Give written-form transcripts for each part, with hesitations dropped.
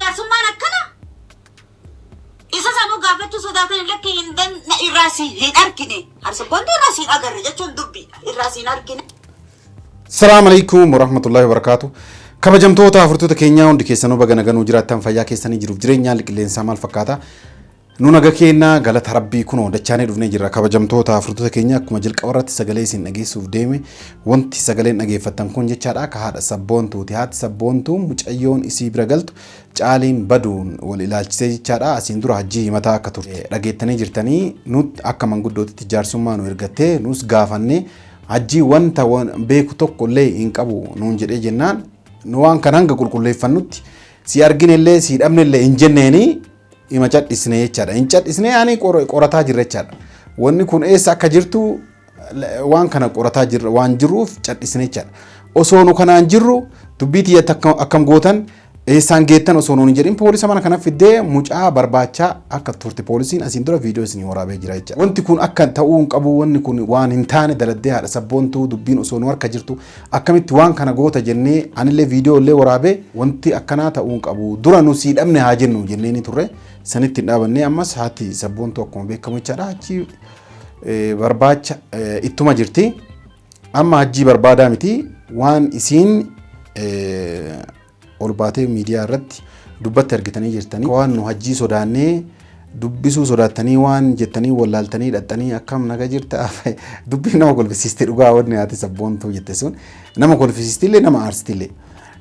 Jaarsummaan akkana? Isa sanuu gaafachuu sodaatanii lakki hin dan irraa si hin argine. Harsabboontuu irraa si hin agarre jechuun dubbiidha. Irraa si hin argine. Salaam alaikum warahmatullahi wabarakatuh. Kabajamtoota hordoftoota keenyaa, hundi keessanuu baga naganuu jiraattan. Fayyaa keessanii, jiruuf jireenyaan qilleensaa maal fakkaata? Nu naga keenna, galata Rabbii. Kunoo dachaanee dhufnee jirra. Kabajamtoota hordoftoota keenya, akkuma jalqaba irratti sagalee isin dhageessuuf deeme, wanti sagaleen dhageeffattan kun jechaadha akka haadha Sabboontuuti. Haati Sabboontuu mucayyoon isii bira galtu Caaliin baduun wal ilaalchisee jechaadha. Asiin dura Hajjii himataa akka turte dhageettanii jirtanii. Nutti akka manguddootitti jaarsummaa nu ergattee, nus gaafannee, Hajjii wanta beeku tokko illee hin qabu nuun jedhee jennaan, nu waan kan hanga qulqulleeffannutti si argine illee si dhabne illee hin jenneeni, ima cadhisne jechaadha. Hin cadhisne, ani qorataa jirra jechaadha. Wanni kun eessa akka jirtu waan kana qorataa jirra waan jirruuf cadhisne jechaadha. Osoo nu kanaan jirru dubbii tiyyatti akkam gootan, eessaan geettan osoo nuun hin jedhin poolisa mana kana fiddee mucaa barbaachaa akka turte poolisiin asiin dura viidiyoo isinii waraabee jira jecha. Wanti kun akka ta'uu hin qabu, wanni kun waan hin taane daladdee haadha Sabboontuu, dubbiin osoo nu harka jirtu akkamitti waan kana goota jennee, anillee viidiyoo illee waraabee, wanti akkanaa ta'uu hin qabu, dura nu sii dhabne haa jennu jennee ni turre, sanitti hin dhaabannee. Ammas haati Sabboontuu akkuma beekamu jechaadha achi barbaacha ittuma jirti. Amma Hajjii barbaadaa miti, waan isiin ol baatee miidiyaa irratti dubbatti argitanii jirtanii. Waan nu Hajjii sodaannee dubbisuu sodaattanii waan jettanii wallaaltanii dhaxxanii akkam naga jirta, dubbiin nama kolfisiiste dhugaa. Wanni haati Sabboontuu jette sun nama kolfisiistillee, nama aarstillee.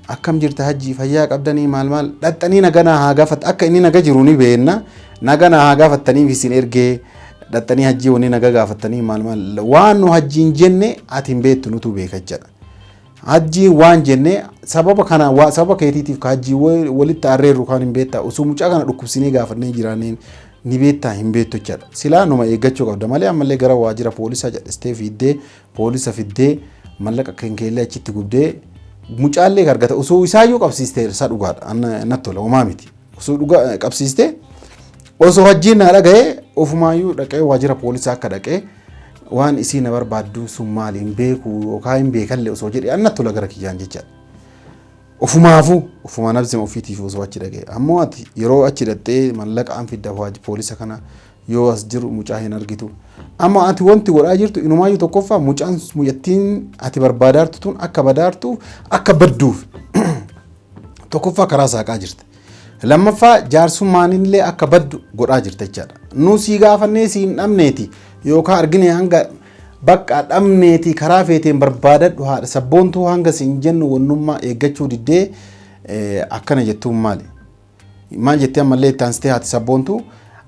Akkam jirta Hajjii, fayyaa qabdanii, maal maal dhaxxanii naganaa haa gaafat, akka inni naga jiru ni beekna, naganaa haa gaafattaniif isin ergee, dhaxxanii Hajjii wanni naga gaafattanii maal maal, waan nu Hajjiin jenne ati hin beektu, nutu beeka jedha. Hajjiin waan jenne sababa kana, sababa keetiitiif ka Hajjii walitti arreerru kan hin beektaa, osoo mucaa kana dhukkubsinee gaafannee jiraanneen ni beektaa, hin beektu jechaadha. Silaa numa eeggachuu qabda malee ammallee gara waajjira poolisaa jedhistee fiiddee, poolisa fiddee, mallaqa kenkeellee achitti gubdee, mucaallee argata osoo isaayyuu qabsiistee isa dhugaadha natti tola, homaa miti. Osoo dhugaa qabsiistee, osoo Hajjiin naa dhaga'ee, ofumaayyuu dhaqee waajjira poolisaa akka dhaqee waan isii na barbaaddu sun maali hin beeku yookaan hin beekallee osoo jedhe annatti tola gara kiyyaan jechaadha. Ofumaafuu ofuma nabsima ofiitiif osoo achi dhaqee. Ammoo ati yeroo achi dhaqxee mallaqa an fidda poolisa kana yoo as jiru mucaa hin argitu. Amma ati wanti godhaa jirtu inumaayyuu tokkoffaa mucaan mucattiin ati barbaadaartu tun akka badaartuuf, akka badduuf tokkoffaa karaa saaqaa jirta. Lammaffaa jaarsummaanillee akka baddu godhaa jirta jechaadha. Nu sii gaafannee sii hin dhabneeti yookaan argine hanga bakka dhabneeti, karaa feeteen barbaadadhu haadha Sabboontuu hanga siin jennu wannummaa eeggachuu diddee akkana jettuun maali? Maal jettee ammallee itti aansitee haati Sabboontuu,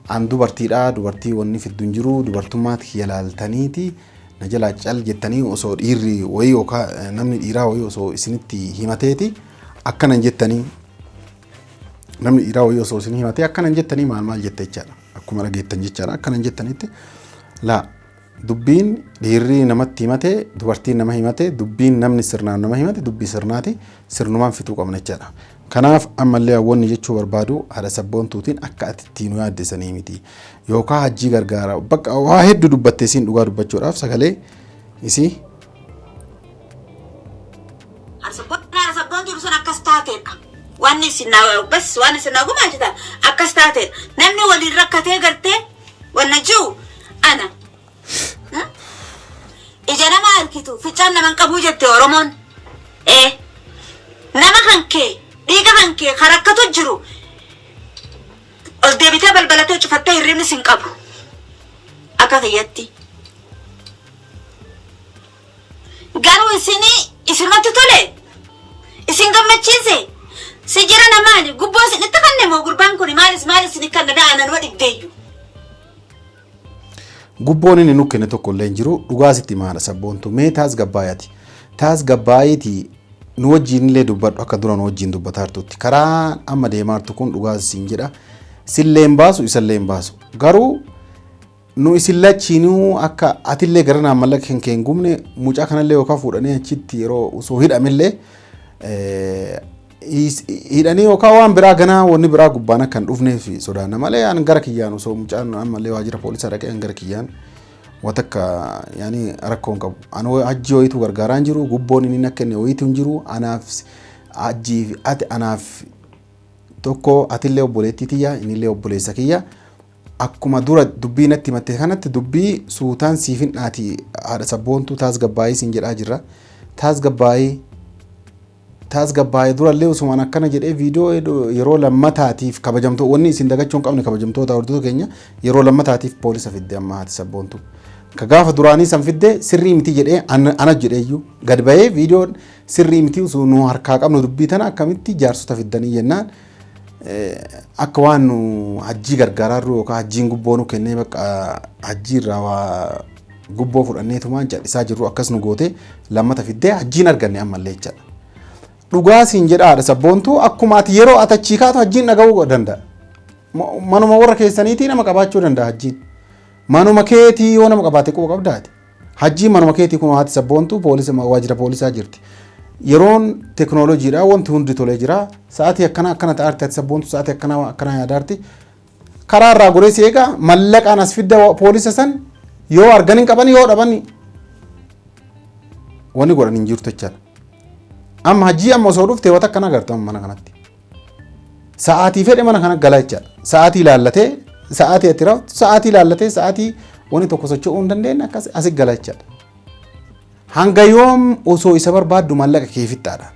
an dubartiidha, dubartii wanni fiddu hin jiru, dubartummaatti kiyya laaltaniiti na jalaa cal jettanii, osoo dhiirri wayii yookaan namni dhiiraa wayii osoo isinitti himateeti akkana hin jettanii, namni dhiiraa wayii osoo isin himatee akkana hin jettanii, maal maal jette jechaadha. Akkuma dhageettan jechaadha, akkana hin jettanitti. Laa, dubbiin dhiirri namatti himate, dubartiin nama himate, dubbiin namni sirnaan nama himate dubbii sirnaati, sirnumaan fixuu qabna jechaadha. Kanaaf ammallee hawwanni jechuu barbaadu haadha Sabboontuutiin akka ati ittiin yaaddesanii miti. Yookaan Hajjii gargaara. Bakka waa hedduu dubbatte isiin dhugaa dubbachuudhaaf sagalee isii. Haadha Sabboontuu sun akkas taateedha. Wanni isin bas waan isin na gumaachitan akkas taateedha. Namni waliin rakkatee gartee wanna jiru ana. Ija nama harkitu ficcaan nama hin qabuu jette Oromoon. Ee, nama kan kee, dhiiga kan kee kan rakkatu jiru ol deebitee balbalatee cufattee hirribni sin qabu. Akka kiyyatti. Garuu isinii isinumatti tole, isin gammachiise, si jira namaani gubboo isinitti kanne moo gurbaan kun maalis maalis isin kanne da'ananuma dhibdeeyyu. Gubboon inni nu kenne tokko illee hin jiru. Dhugaa sitti maadha Sabboontu. Mee taas gabbaayati. Taas gabbaayitii nu wajjin illee dubbadhu akka dura nu wajjin dubbataa jirtutti. Karaa amma deemaa jirtu kun dhugaa siin jedha. Sillee hin baasu, isallee hin baasu. Garuu nu isin lachiinuu akka atillee gara naan mallaqa kan kee hin gubne, mucaa kanallee yookaan fuudhanii achitti yeroo osoo hidhamillee hidhanii yookaan waan biraa ganaa wanni biraa gubbaan akka hin dhufneef sodaanna malee, an gara kiyyaan osoo mucaan ammallee waajjira poolisaa dhaqee an gara kiyyaan watakka yaani rakkoo hin qabu. An Hajjii wayitu gargaaraa hin jiru, gubboon inni akka inni wayitu hin jiru. Anaaf Hajjii fi ati anaaf Tokko atillee obboleettii tiyya, innillee obboleessa kiyya. Akkuma dura dubbii natti himatte kanatti dubbii suutaan siif hin dhaati, haadha sabboontuu taasgabbaayii siin jedhaa jirra. Taasgabbaayii, taasgabbaayii. Durallee osumaan akkana jedhee viidiyoo yeroo lammataatiif, kabajamtoo, wanni isin dagachuu hin qabne, kabajamtoota hordoftoota keenya, yeroo lammataatiif poolisa fidde amma haati sabboontuu. Ka gaafa duraanii san fidde sirrii miti jedhee ana jedheeyyuu gad bahee viidiyoon sirrii miti, osoo nu harkaa qabnu dubbii tana akkamitti jaarsota fiddanii jennaan, akka waan nu hajjii gargaaraarru yookaan hajjiin gubboo nu kennee bakka hajjii irraa waa gubboo fudhanneetumaan callisaa jirru akkas nu goote lammata fiddee hajjiin arganne ammallee jechaadha. Dhugaa siin jedha, haadha sabboontuu, akkuma ati yeroo ati achii kaatu hajjiin dhaga'uu danda'a. Manuma warra keessaniitii nama qabaachuu danda'a hajjiin. Manuma keetii yoo nama qabaate quba qabdaati. Hajjiin manuma keetii kun haati sabboontuu poolisa waajjira poolisaa jirti. Yeroon teknooloojiidha, wanti hundi tolee jira. Sa'aatii akkana akkana ta'aarti, haati sabboontuu sa'aatii akkana akkana yaadaarti. Karaa irraa goree si eega, mallaqaan as fidda poolisa san yoo argan hin qaban, yoo dhaban wanni godhan hin jirtu jechaadha. Amma hajjii amma osoo dhufte wata akkana agartu amma mana kanatti. Sa'aatii fedhe mana kana gala jechaadha. Sa'aatii ilaallatee, sa'aatii ati raftu sa'aatii ilaallatee, sa'aatii wanni tokko socho'uu hin dandeenye akkas asi gala jechaadha. Hanga yoom osoo isa barbaaddu mallaqa kee fixxaadha?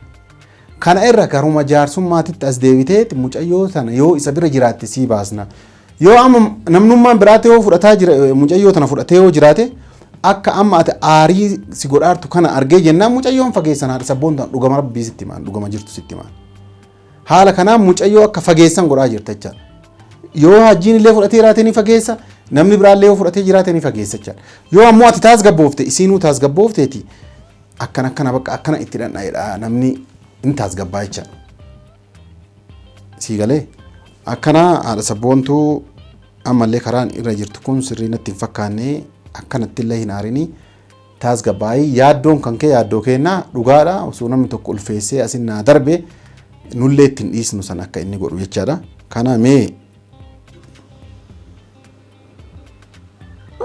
Kana irra garuma jaarsummaatitti as deebitee mucayyoo tana yoo isa bira jiraatte sii baasna. Yoo amma namnummaan biraatti yoo fudhataa jira, mucayyoo tana fudhatee yoo jiraate, akka amma ati aarii si godhaartu kana argee jennaan mucayyoon fageessan, haadha sabboon dhugama rabbii sitti himaan, dhugama jirtu sitti himaan. Haala kanaan mucayyoo akka fageessan godhaa jirta jechaadha. Yoo hajjiin illee fudhatee jiraate ni fageessa, namni biraallee yoo fudhatee jiraate ni fageessa jechaadha. Yoo ammoo ati taasgabboofte, isiinuu taasgabboofteeti, akkana akkana bakka akkana itti dhandha'edha, namni hin taasgabbaa jechaadha. Sii galee? Akkana, haadha sabboontuu, ammallee karaan irra jirtu kun sirrii natti hin fakkaanne. Akkanatti illee hin aarini, taasgabbaa'ii. Yaaddoon kan kee yaaddoo kennaa dhugaadha. Osoo namni tokko ulfeessee asin naa darbe nullee ittiin dhiisnu san akka inni godhu jechaadha. Kana mee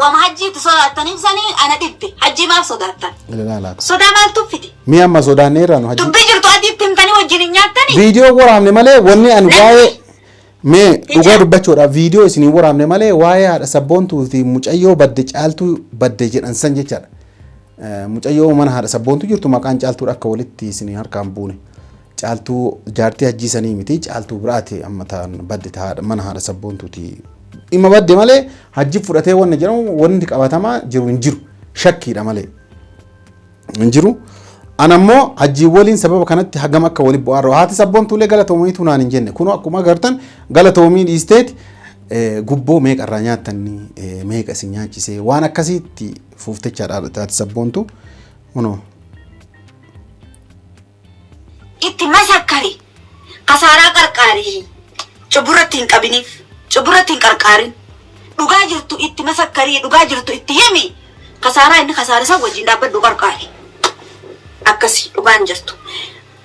Wama hajjiitti sodaattaniif sanii ana dhibbe. Hajjii maaf sodaattan? Ilaalaa. Sodaa maaltu fide? Mee amma sodaanneerra nu hajji. Dubbii jirtu adiitti himtanii wajjin hin nyaattanii? Viidiyoo waraabne malee wanni ani waa'ee, mee dhugaa dubbachuudhaaf, viidiyoo isinii waraabne malee waa'ee haadha sabboontuu fi mucayyoo badde, caaltuu badde jedhan san jechaadha. Mucayyoo mana haadha sabboontuu jirtu maqaan caaltuudha, akka walitti isinii harkaan buune. Caaltuu jaartii hajjii sanii miti, caaltuu biraati amma ta'an badde ta'a mana haadha sabboontuuti. Dhimma badde malee hajji fudhatee wanni jedhamu wanti qabatamaa jiru hin jiru, shakkiidha malee hin jiru. Ana immoo hajjii waliin sababa kanatti hagam akka waliin bu'aarra haati sabboontuulee galatoomiitu naan hin jenne. Kunoo akkuma agartan galatoomii dhiisteeti gubboo meeqa irraa nyaattanii, meeqa isin nyaachisee, waan akkasiitti fuuftechaadha haati sabboontu kunoo. Itti masakkari. Kasaaraa qarqaarii. Cubburratti hin qabiniif. Cubburratti hin qarqaarin. Dhugaa jirtu itti masakkarii. Dhugaa jirtu itti himi. Kasaaraa inni kasaare san wajjin dhaabbadhu, qarqaari. Akkasi dhugaan jirtu.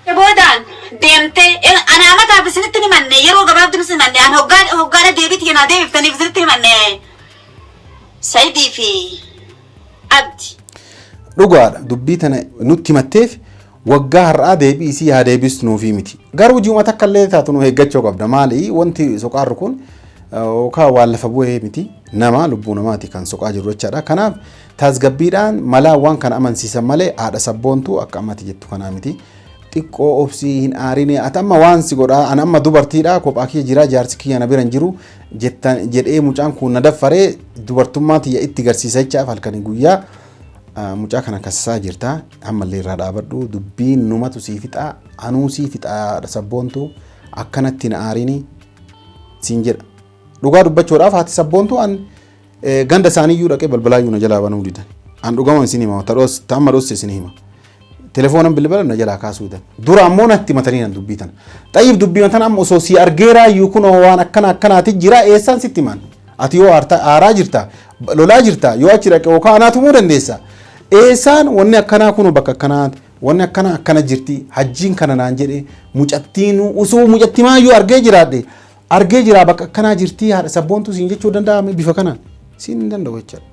Boodaan deemtee anaa mataaf isinitti ni manne, yeroo gabaabduu isin manne, an hoggaa hoggaadha deebiiti naa deebiftaniif isinitti ni manne, Sayidii fi Abdi. Dhugaadha, dubbii tana nutti himatteef waggaa har'aa deebii isii haa deebisnuufi miti. Garuu ji'uma takka illee taatu nu eeggachuu qabda. Maali, wanti soqaarru kun yookaan waan lafa bu'ee miti, nama lubbuu namaati kan soqaa jiru jechaadha. Kanaaf tasgabbiidhaan malaa waan kana amansiisan malee, haadha sabboontuu, akka ammati jettu kanaa miti. Xiqqoo obsii, hin aarine. Ati amma waan si godhaa, ani amma dubartiidha, kophaa kiyya jira, jaarsi kiyya na bira hin jiru jettan jedhee mucaan kun na daffaree dubartummaa tiyya itti garsiisa jechaaf halkanii guyyaa mucaa kana kasasaa jirta. Ammallee irraa dhaabadhu, dubbiin numatu sii fixaa, anuu sii fixaa. Haadha sabboontuu, akkanatti hin aarini siin jedha. Dhugaa dubbachuudhaaf haati sabboontuu an ganda isaaniiyyuu dhaqee balbalaayyuu na jalaa banuu didan. An dhugama isin hima, ta'amma dhosse isin hima. Telefoonan bilbila na jalaa kaasuu didan. Dura ammoo natti himatanii nan dubbii tana. Xayyib, dubbii tana amma osoo si argeeraayyuu kunoo waan akkana akkanaati jira, eessaan sitti himan? Ati yoo aaraa jirta, lolaa jirta, yoo achi dhaqe yookaan anaa tumuu dandeessa. Eessaan wanni akkanaa kunoo bakka akkanaati, wanni akkana akkana jirti, hajjiin kana naan jedhe, mucattiin osoo mucattimaayyuu argee jiraadhe, argee jira, bakka akkanaa jirti haadha sabboontuu siin jechuu danda'ame? Bifa kanaan siin hin danda'u jechaadha.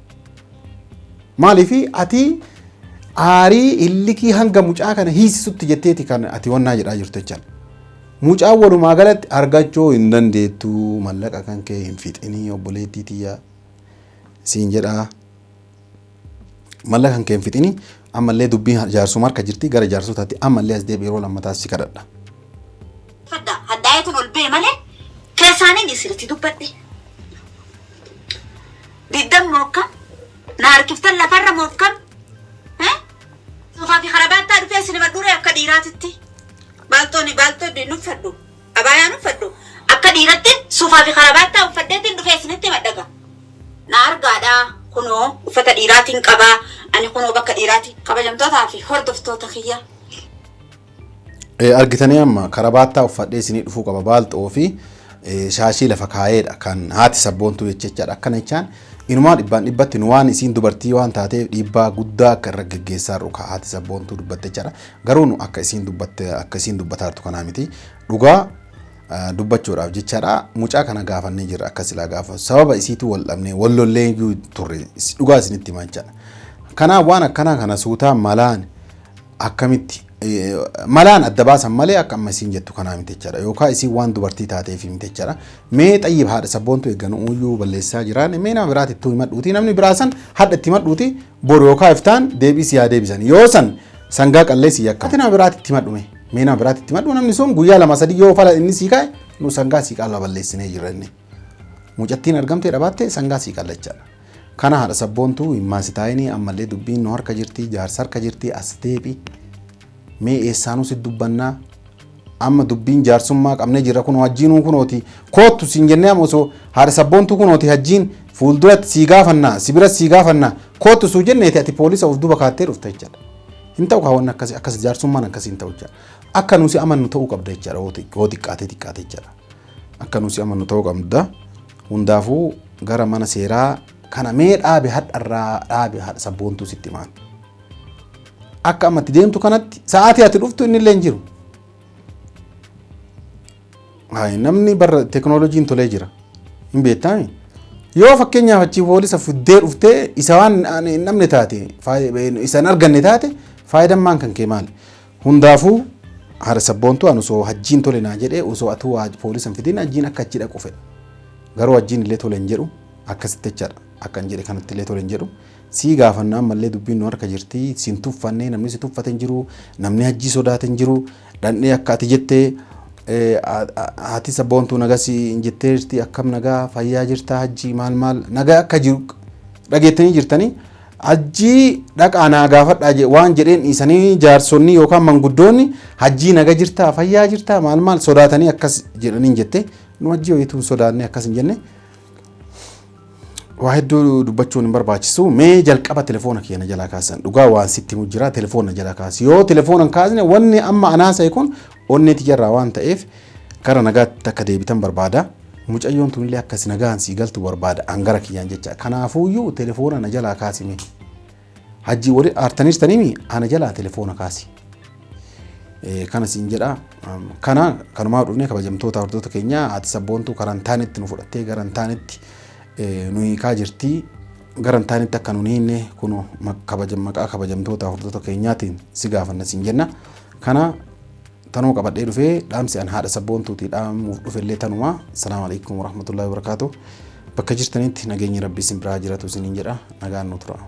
Maaliif ati aarii illikii hanga mucaa kana hiisisutti jetteeti kan ati wannaa jedhaa jirtu jechaadha. Mucaan walumaa galatti argachuu hin dandeettu mallaqa kan kee hin fixinii obboleettii tiyya siin jedhaa. Mallaqa kan kee hin fixinii ammallee dubbiin jaarsuma harka jirti gara jaarsotaatti ammallee as deebi'ee yeroo lammataa si kadhadha. Fadda haddaa'eetuun ol ba'e malee keessaaniin isinitti dubbadhe. Diddan mookkam na harkiftan lafarra mookkam. Soofaa fi karabaattaa dhufee isin madhuuree akka dhiiraatitti. Baaltooni baaltoo nuffadhu. Abaayaa nuffadhu. Akka dhiiratti suufaa fi karabaattaa uffadheetiin dhufee isinitti madhaga. Na argaadhaa kunoo uffata dhiiraatiin qabaa. Ani kunoo bakka dhiiraati kabajamtootaa fi hordoftoota kiyya. Argitanii amma karabaattaa uffadhee isinii dhufuu qaba baalxoo fi shaashii lafa kaa'eedha kan haati sabboontuu jechaadha. Akkana jechaan inumaa dhibbaan dhibbatti nu waan isiin dubartii waan taateef dhiibbaa guddaa akka irra geggeessaa jiru ka haati sabboontuu dubbatte jechaadha. Garuu nu akka isiin dubbatte akka isiin dubbataartu kanaa miti. Dhugaa dubbachuudhaaf jechaadha. Mucaa kana gaafannee jirra akka silaa gaafa sababa isiitu wal dhabnee wal lollee iyyuu turre dhugaa isinitti himaa jechaadha. Kanaaf waan akkanaa kana suutaa malaan akkamitti malaan adda baasan malee akka amma isiin jettu kanaa miti jechaadha. Yookaan isiin waan dubartii taateef miti jechaadha. Mee xayyib haadha sabboontu eegganu iyyuu balleessaa jiraan mee nama biraatti itti himadhuuti namni biraa san hadha itti himadhuuti boru yookaan iftaan deebii si haa deebisan. Yoo san sangaa qallee si yakka. Ati nama biraatti itti himadhu mee. Mee nama biraatti itti himadhu namni sun guyyaa lama sadii yoo fala inni sii kaa'e nu sangaa sii qalla balleessinee jirra inni. Mucattiin argamtee dhabaatte sangaa sii qalla jechaadha. Kana haadha sabboontuu hin maasitaayinii ammallee dubbiin nu harka jirti jaarsa harka jirti as deebi. Mee eessaanuu si dubbannaa amma dubbiin jaarsummaa qabnee jirra kunoo hajjiinuu kunooti koottu siin jennee amma osoo haadha sabboontuu kunooti hajjiin fuulduratti sii gaafannaa si bira sii gaafannaa koottu suu jenneeti ati poolisa of duuba kaattee dhufta jechaadha. Hin ta'u kaawwanni akkasii akkas jaarsummaan akkasii hin ta'u jechaadha. Akka nusi amannu ta'uu qabda jechaadha yoo xiqqaate xiqqaate jechaadha. Akka nusi amannu ta'uu qabda. Hundaafuu gara mana seeraa kana mee dhaabe hadharraa dhaabe haadha sabboontuu sitti himaan. Akka amma itti deemtu kanatti sa'aatii ati dhuftu inni illee hin jiru. Namni barra teekinooloojiin tolee jira. Hin beektaami? Yoo fakkeenyaaf achii poolisa fiddee dhuftee isa waan hin dhabne taate isa hin arganne taate faayidaan kan kee maali? Hundaafuu haadha sabboontuu ani osoo hajjiin tole naa jedhee osoo atuu poolisa hin fidin hajjiin akka achi dhaqu fedha. Garuu hajjiin illee tole hin jedhu akkasitti jechaadha. Akka hin jedhe kanatti illee tole hin jedhu. Sii gaafanna ammallee dubbiin nu harka jirti. Siin tuffannee namni si tuffate hin jiru. Namni hajjii sodaate hin jiru. Dhandhee akka ati jettee haati sabboontuu nagasii hin jettee jirti akkam nagaa fayyaa jirtaa hajjii maal maal nagaa akka jiru dhageettanii jirtanii. Hajjii dhaqaa naa gaafadhaa waan jedheen dhiisanii jaarsonni yookaan manguddoonni hajjii naga jirtaa fayyaa jirtaa maal maal sodaatanii akkas jedhanii jette nu hajjii wayituu sodaannee akkas hin jenne. Waa hedduu dubbachuun hin barbaachisu. Mee jalqaba telefoona kiyya na jalaa kaasan. Dhugaa waan sitti himu jira telefoona jalaa kaasi. Yoo telefoona hin kaasne wanni amma anaa ta'e kun onnee tiyyarraa waan ta'eef gara nagaatti akka deebitan barbaada. Mucayyoon tunillee akkas nagaan sii galtu barbaada an gara kiyyaan jecha. Kanaafuuyyuu telefoona na jalaa kaasime. Hajjii wali aartaniirtaniimi ana jalaa telefoona kaasi. Kana siin jedha. Kana kanumaa dhufnee kabajamtoota hordoftoota keenyaa haati sabboontuu karaa hin taanetti nu fudhattee gara hin taanetti nu hiikaa jirti. Gara hin taanetti akka nu hiinne kun maqaa kabajamtoota hordoftoota keenyaatiin si gaafanna siin jenna. Kana tanuma qabadhee dhufee dhaamsi an haadha sabboontuutii dhaamuuf dhufellee tanuma. Salaamu alaikum warahmatullahi wabarakaatuh. Bakka jirtanitti nageenyi rabbii isin biraa jiratu isiniin jedha. Nagaan nu tura.